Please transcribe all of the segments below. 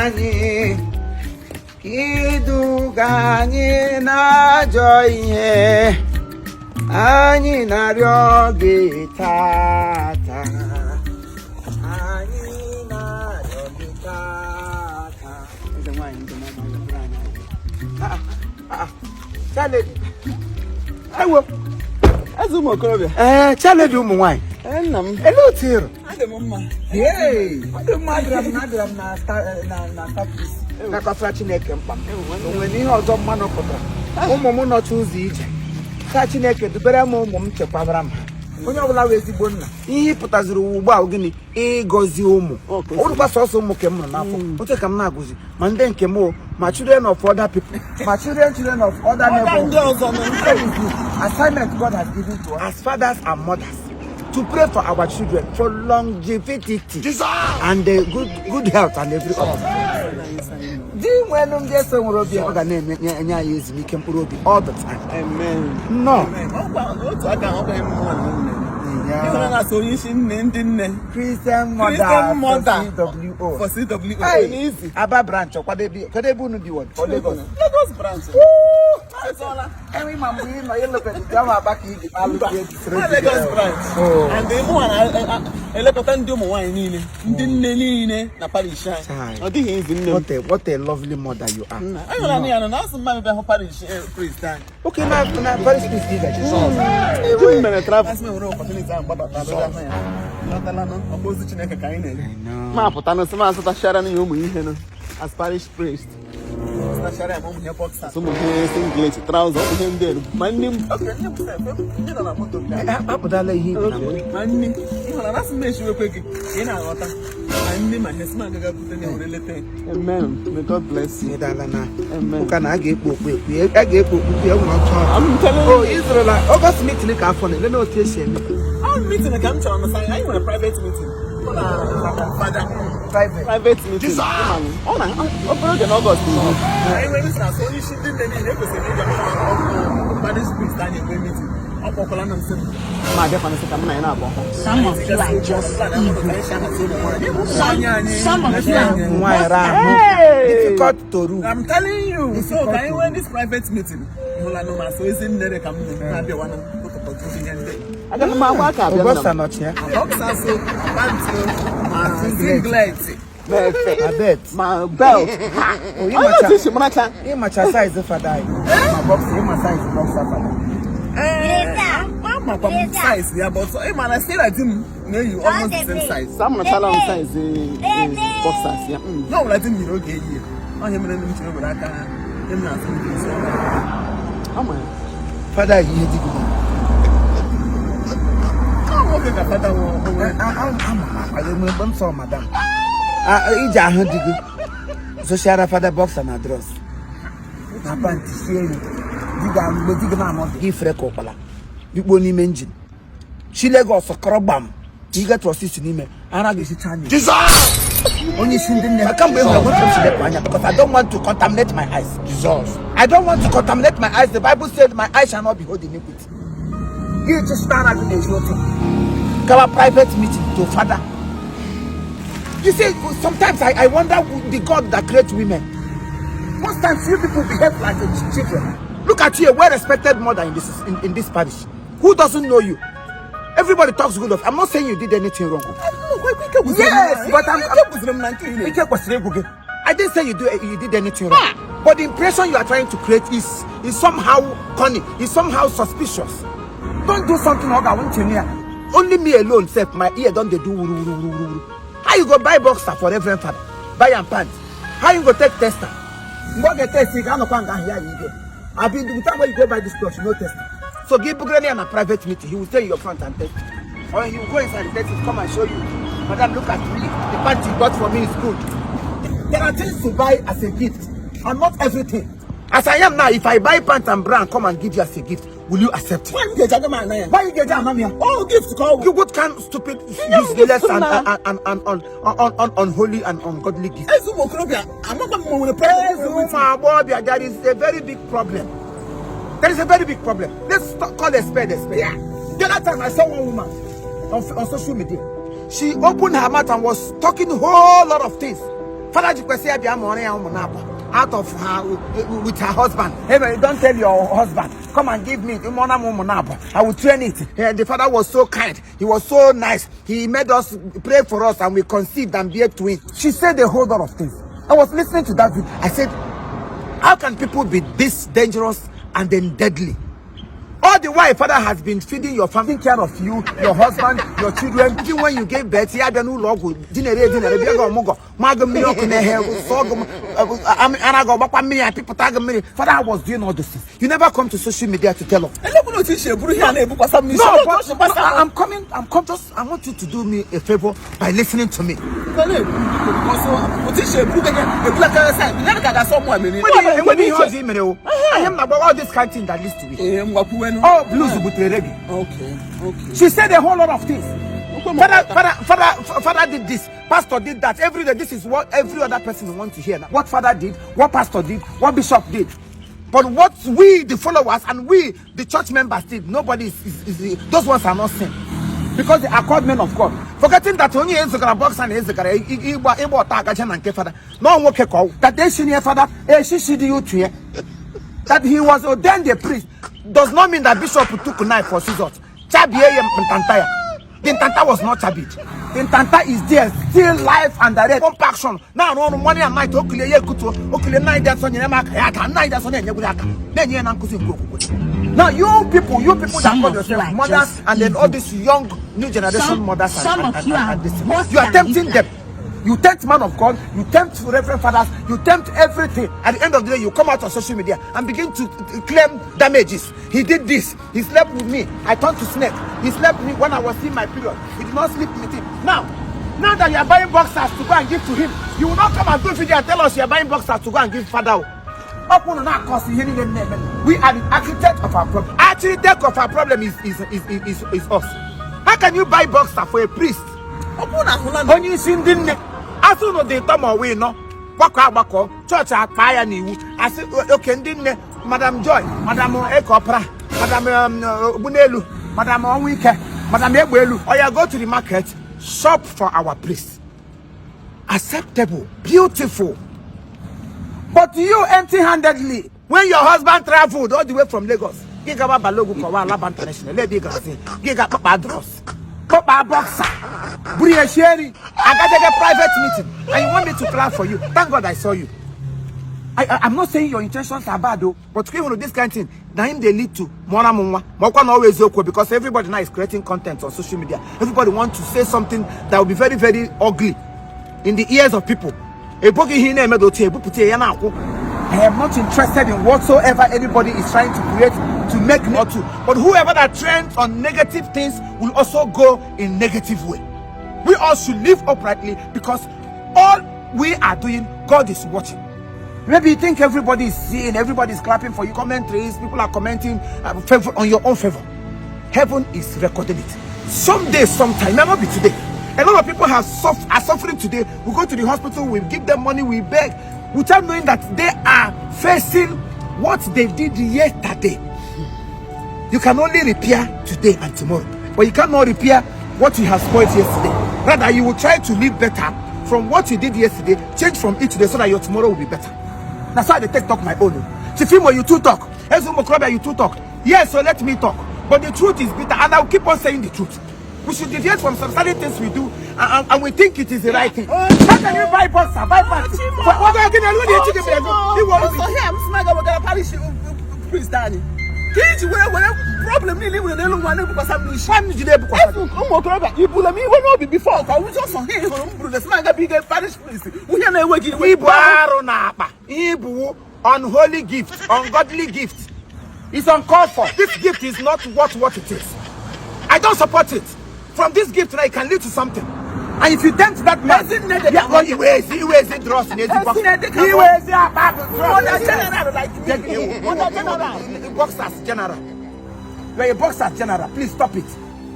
anyị ka iduga anyị n'ajọ ihe. Anyị na-arịọ gị tata, anyị na-arịọ gị tata. Eze nwanyị, ndị mama ya bụrụ anyị. Ah, ah, Chaledi. Ewo. Eze ụmụ okorobịa. Ee, Chaledi ụmụ nwanyị. Ee, nna m. Elee otu ị rụ? Adị m mma. Hey, ọ dị mma. Abịara m na status nakọtara Chineke mkpa m. O nwere ihe ọzọ mmanụ pụtara. Ụmụ m nọcha ụzọ ije. Taa Chineke dubere m ụmụ m, chekwabara m ha. Onye ọbụla wee ezigbo nna. Ihe ị pụtaziri ụwa ugbu a bụ gịnị? Ịgọzi ụmụ. Ọ, ka o si. Ọ bụrụkwa sọsọ ụmụ nke m mụrụ n'afọ. Otu ka m na-agụzi ma ndị nke m o, ma children of other people, ma children of other neighbors. Ndị ọzọ nọ. That is the assignment God has given to us as fathers and mothers, to pray for our children for longevity and good health and every other. Di nwenu ndị eso nwere obi, ọ ga na-enye enye anyị ezumike mkpụrụ obi all the time. Amen. Nnọọ. Amen. Ọkwa otu aka, ọkwa ihe mma na nne. Yeah. Ịhụrụ na so onye isi nne, ndị nne. Christian mother. Christian mother. For CWO. For CWO. Hey, Easy. Aba branch, ọ kwadebe kwadebe unu bi wọd for Lagos. Lagos branch. Azọla. Enwe ma mgbe ị nọ ịlụbeghị di, ama Aba ka ị ji alụ Mba. di ejisiri. Nwa Lagos branch. Oh. And mụ na elekọta ndị ụmụ nwaanyị niile, ndị nne niile na parish anyị. Chai. Ọ dịghị izi, nne m. What a lovely mother you are. Nna, anyị nwere ya nọ na asụ mma bịa hụ parish priest anyị. Okay, na parish priest gị gaji. Di m mere travel. Asị m nwere opportunity ahụ gbabata bịa hụ ya. Lọtala nụ, ọ bụ ozi Chineke ka anyị na-eme. Ma apụta nụ, sị m azụtachara ya ụmụ ihe nụ as parish priest. Zụtachara ya ma ụmụ ihe boxers, ụmụ ihe singlet, trouser, ụmụ ihe ndị elu. Ma nne m, okay, nne m sef, ndị nọ na moto bịa. Apụtala ihe ibu na Okay, ma nne, ị hụrụ na asị m echiwekwe gị ka ị na-aghọta ma nne ma ihe sị m agaga bute na ewere leta ya. Amen. May God bless you. Ịdala na Amen. ụka na a ga-ekpu okpu ekpu, a ga-ekpu okpu, e nwere ọtụ ọrụ. I'm telling O you. ịzụrụla August meeting ka afọ na-ele na otu esi eme. Ọ meeting ka m chọrọ na anyị nwere private meeting. Mụ na fada. Private. Private meeting. Ọ na obere oge n'Ọgọst ihu. Anyị nwere meeting asụ onye isi ndị nne niile ekwesịrị ịbịa. Mụ na parish priest anyị enwe meeting. Ọ kpọkwala na m sị m ma abịakwana, sị ka m na ya na-abụ. Some of you are just evil. Some of you are Nwaanyị ra ahụ, difficult to rule. I'm telling you. So ka anyị nwee this private meeting. Hụla nụ ma so ezi nnere ka m na-abịawa na ụtụtụ ihe ndị. Agaghị m agba aka abịa. Ọgọsta nọchi ya. Boxers, pant, ma singlet. Singlet. Ma efe. Ma belt. Ma belt. Oh, Onye otu isi maracha. Ịmacha size fada anyị ma boxer, ịma size boxer fada. Ee, amakwa m size ya, but ị ma na Sarah di m na-eyi almost the same size. Amarachala m size boxers ya. Na ọbụla di m yiri oge eyi ya. Ọ ihe mere m chere were aka ha. Ihe m na-asụ ndị isi ọma. Fada yi ihe di gị. Ọ nwoke ka fada nwe onwe. Ama mgbe m sọ madam iji ahụ di gị zụchara fada boxer na drawers na pant sie elu di gị ahụ mgbe di gị na-anọ gị fere ka ụkpala bikpo n'ime engine chi Lagos kọrọ gbam ka ị get osisi n'ime ara ga-esicha anya onye isi ndị nne kamgbe ị hụrụ nwoke m si lepụ anya, because I don't want to contaminate my eyes. Jesus, I don't want to contaminate my eyes. The Bible said my eyes shall not behold iniquity. Gị chịsịta ara gị na-ezi otu gawa private meeting to father. You see, sometimes I wonder the God that creates women. Most times you people behave like children. Look at you, a well-respected mother in this parish. Who doesn't know you? Everybody talks good of. I'm not saying you did anything wrong. Yes, but I'm Ike kwụsịrị m na nke ị na-ekwu. Ike kwesịrị ịgwụ gị. I didn't say you did anything wrong. But the impression you are trying to create is somehow cunning, is somehow suspicious. Don't do something ọ ga-awụ ntị ya. Only me alone sef, my ear don dey do wuru wuru wuru wuru. How you go buy boxer for reverend father? Buy am pant. How you go take test am? Mgbe ọ ga-etest, ị ga-anọkwa nga ahụ ya yi ige. Abi the time wey you go buy this cloth, you no test am. So gị bugara ya na private meeting, he will stay in your front and test it. Or he will go inside and test it, come and show you. "Madam, look at me. The pant you got for me is good." There are things to buy as a gift and not everything. As I am now, if I buy pant and bra and come and give you as a gift, will you accept it? Nwa m ga-eji aga m ana ya. Why you get that, mommy? Oh, gift ka ọ wụ. You what kind stupid, useless and unholy and ungodly gift? Eze ụmụ okorobịa, amakwa m ma o nwere private Eze ụmụ agbọghọbịa, there is a very big problem. There is a very big problem. Let's call a spade a spade. The other time I saw one woman on social media. She opened her mouth and was talking a whole lot of things. Fada jikwesị ya bịa mụọrọ ya ụmụ na-abụ out of her with her husband. Hey, man, don't tell your husband. Come and give me ụmụ na ụmụ na-abụ. I will train it. The father was so kind. He was so nice. He made us pray for us and we conceived and bear twins. She said a whole lot of things. I was listening to that video. I said, how can people be this dangerous and then deadly? All the while, father has been feeding your family, taking care of you, your husband, your children. Even when you gave birth, ya bịa n'ụlọ ọgwụ dinere edinere bịa gị ọmụgwọ ma gị mmiri ọkụ na-ehe sọ gị ara gị ọgbakwa mmiri apịpụta gị mmiri. Father was doing all those things. You never come to social media to tell us. Elekwuna otu isi eburu ihe a na-ebukwasa m n'isi. No, Otu o but, si gbasa m. I'm coming. I'm come. Just I want you to do me a favor by listening to me. Otu isi eburu gị ebulakara sa ya ka ga-asọ mụ ameri. Enweghị ihe ọzọ i mere o. Anyị m na-agba all this kind thing that leads to it. Ee, ngwakwuwenu. All blues butere gị. Okay. She said a whole lot of things. Father, father, father, father did this. Pastor did that. Every day, this is what every other person wants to hear. What father did, what pastor did, what bishop did. But what we, the followers, and we, the church members did, nobody is those ones are not sin. Because they are called men of God. Forgetting that onye ezugara boxer na ezugara ịgba ịgba ọta agacha na nke fada. Na nwoke ka ọ that they senior father, eshishi dị otu ya. That he was ordained a priest does not mean that bishop took knife or scissors. Chabie ya ntanta ya. The ntanta was not chabid. The ntanta is there, still live and direct. Pump action. Now ọrụ morning and night okulie ya ekutuo okulie nna anyị asọ nyere m aka ya aka nna anyị asọ na-enyegburu aka na-enye ya na nkụzi nke okwukwe. Now you people that Some call of you yourself are mothers just and then all evil. these young new generation mothers and, Some and, of and, you and, are and this thing. worse You are than tempting Hitler. them. You tempt man of God, you tempt reverend fathers, you tempt everything. At the end of the day, you come out on social media and begin to claim damages. He did this. He slept with me. I turned to snake. He slept with me when I was in my period. He did not sleep with him. Now that you are buying boxers to go and give to him, you will not come and do video and tell us you are buying boxers to go and give father. Ọkwụnụ na-akọsị ihe niile na-eme. We are the architect of our problem. Architect of our problem is us. How can you buy boxer for a priest? Ọ bụrụ na ahụla na Onye isi ndị nne asị ụnụ dị ịtọ ma ọwa ịnọ gbakọ agbakọ chọọchị akpa ya n'iwu asị oke ndị nne, Madam Joy, Madam Ekeọpara, Madam Ogbunelu, Madam Ọnwụike, Madam Egbe Elu, oya, go to the market, shop for our priest. Acceptable, beautiful. But you empty handedly, when your husband traveled all the way from Lagos, gị gawa Balogun kọwa Alaba International ebe ị gara sị gị ga kpakpa dros kpakpa boxer buru ya shie nri agajege private meeting, and you want me to clap for you? Thank God I saw you. I'm not saying your intentions are bad though, but even this kind of thing, na him dey lead to mụọra m nwa ma ọkwa na ọwa eziokwu, because everybody now is creating content on social media. Everybody want to say something that will be very, very ugly in the ears of people. Eboghị ihe ị na-eme dị otu ebupụta ya na-akwụ. I am not interested in whatsoever anybody is trying to create to make me or to, but whoever that trends on negative things will also go in negative way. We all should live uprightly, because all we are doing, God is watching. Maybe you think everybody is seeing, everybody is clapping for you, commentaries, people are commenting favor on your own favor. Heaven is recording it. Someday, sometime, may not be today. A lot of people are suffering today. We go to the hospital, we give them money, we beg, without knowing that they are facing what they did yesterday. You can only repair today and tomorrow, but you cannot repair what you have spoiled yesterday. Rather, you will try to live better from what you did yesterday, change from it today so that your tomorrow will be better. That's why they take talk my own. Chifimo, you too talk. Ezu Mokrobia, you too talk. Yes, so let me talk. But the truth is bitter, and I will keep on saying the truth. We should deviate from some certain things we do, and we think it is the right thing. How can you buy boxer, buy pants? What are you going to do? Ọsọ here m sị na aga wegara parish priest anyị ka iji were problem niile i nwere n'elu nwa na-ebukwasa m n'isi. Nwa m jide ebukwasa Efu ụmụ okorobịa ibula m iwe n'obi before ka ọ wụzi ọsọ ha hụrụ m buru na sị na aga biga parish priest ihe na-ewe gị iwe. Ibu arụ na akpa ihe ibuwu unholy gift, ungodly gift is uncalled for. This gift is not what it is. I don't support it. From this gift now, it can lead to something, and if you tempt that man Ezinne dị ka ya iwe ezi iwe ezi dross na ezi box Ezinne dị ka iwe ezi akpa bụ Mother dross general like me. Mother general. Boxers general. You are a boxer general. Please stop it.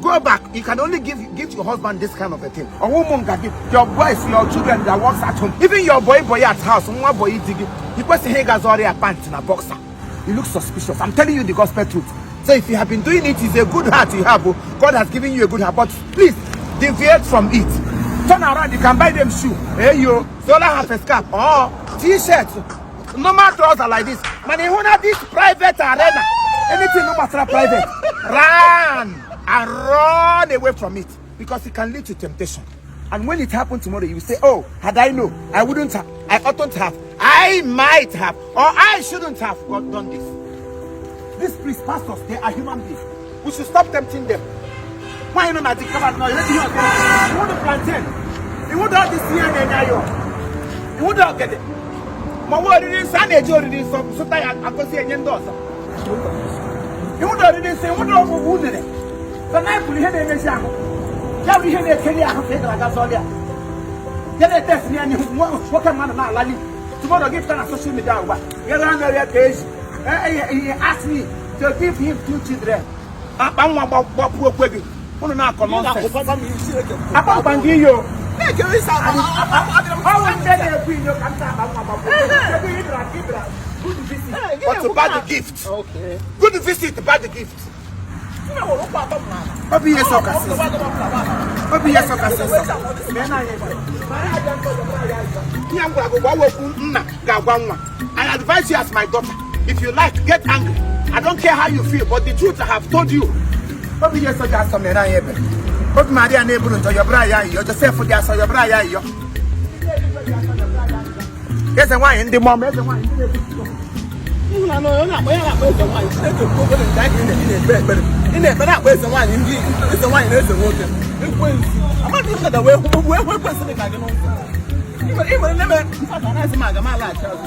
Go back. You can only give your husband this kind of a thing. Or woman can give your boys, your children that works at home, even your boy boy at house, nwa boy di gị i kwesịghị ịga zọrọ ya pant na boxer. You look suspicious. I'm telling you the gospel truth. So if you have been doing it, it's a good heart you have, oh. God has given you a good heart, but please deviate from it. Turn around, you can buy them shoe. Hey yo, solar half a scarf or t-shirt, normal trouser like this. Mana ịhụ na this private arena, anything no gbasara private, run and run away from it because it can lead to temptation. And when it happens tomorrow, you will say, "Oh, had I know, I wouldn't have, I oughtn't have, I might have, or I shouldn't have got done this." These priests, pastors, they are human beings. We should stop tempting them. Why you not the cover? No, you want the plantain. You want all this here and there. You want all get it. Ma nwa oriri nsọ a na-eji oriri nsọ zụta ya agọzi enye ndị ọzọ. Iwu na oriri nsọ, iwu na ọgwụgwụ unere. Pineapple, ihe na-emezi ahụ. Ya bụ ihe na-ekeri ahụ ka ị gara aga zọrọ ya. Ya na-etesi ya n'ihu nwoke mmadụ na-alali. Tomorrow gị pụta na social media ugbu a. Ya gara ya ka eji. He asked me to give him two children. Akpa nwa gbapụ okwe gị. Unu na-akọ nonsense. Akpa mkpa gị iyo. Ọwụ ndị na-ekwu inyo ka m na-akpa nwa gbapụ. Kedu ihe ị bịara good visit. But bad gift. Okay. Good visit, bad gift. Ọ bụ ihe sọ kasị. Ọ bụ ihe sọ kasị nsọ. Ihe m gwara gị, gwa okwu nna ga-agwa nwa. I advise you as my daughter. If you like, get angry. I don't care how you feel, but the truth I have told you. Ọ bụ ihe sọ dị asọ mere anyị ebere. Obi Maria na-eburu njọ yọbụrụ anyị ayịyọ. Josef dị asọ yọbụrụ anyị ayịyọ. Eze nwaanyị ndị mọm, eze nwaanyị ndị na-ebu. Ịhụnanya onye na-akpọ ya na-akpọ eze nwaanyị Chineke kwuo obere nke anyị na-ekpe ekpere, ị na-ekpe na-akpọ eze nwaanyị, ndị eze nwaanyị na eze nwoke. Ekwensu amaghị m dada wee hụ wee hụ ekwensu dị ka gị n'ụzọ ị nwere neme mfata anaghịzi m aga m alaghachi azụ.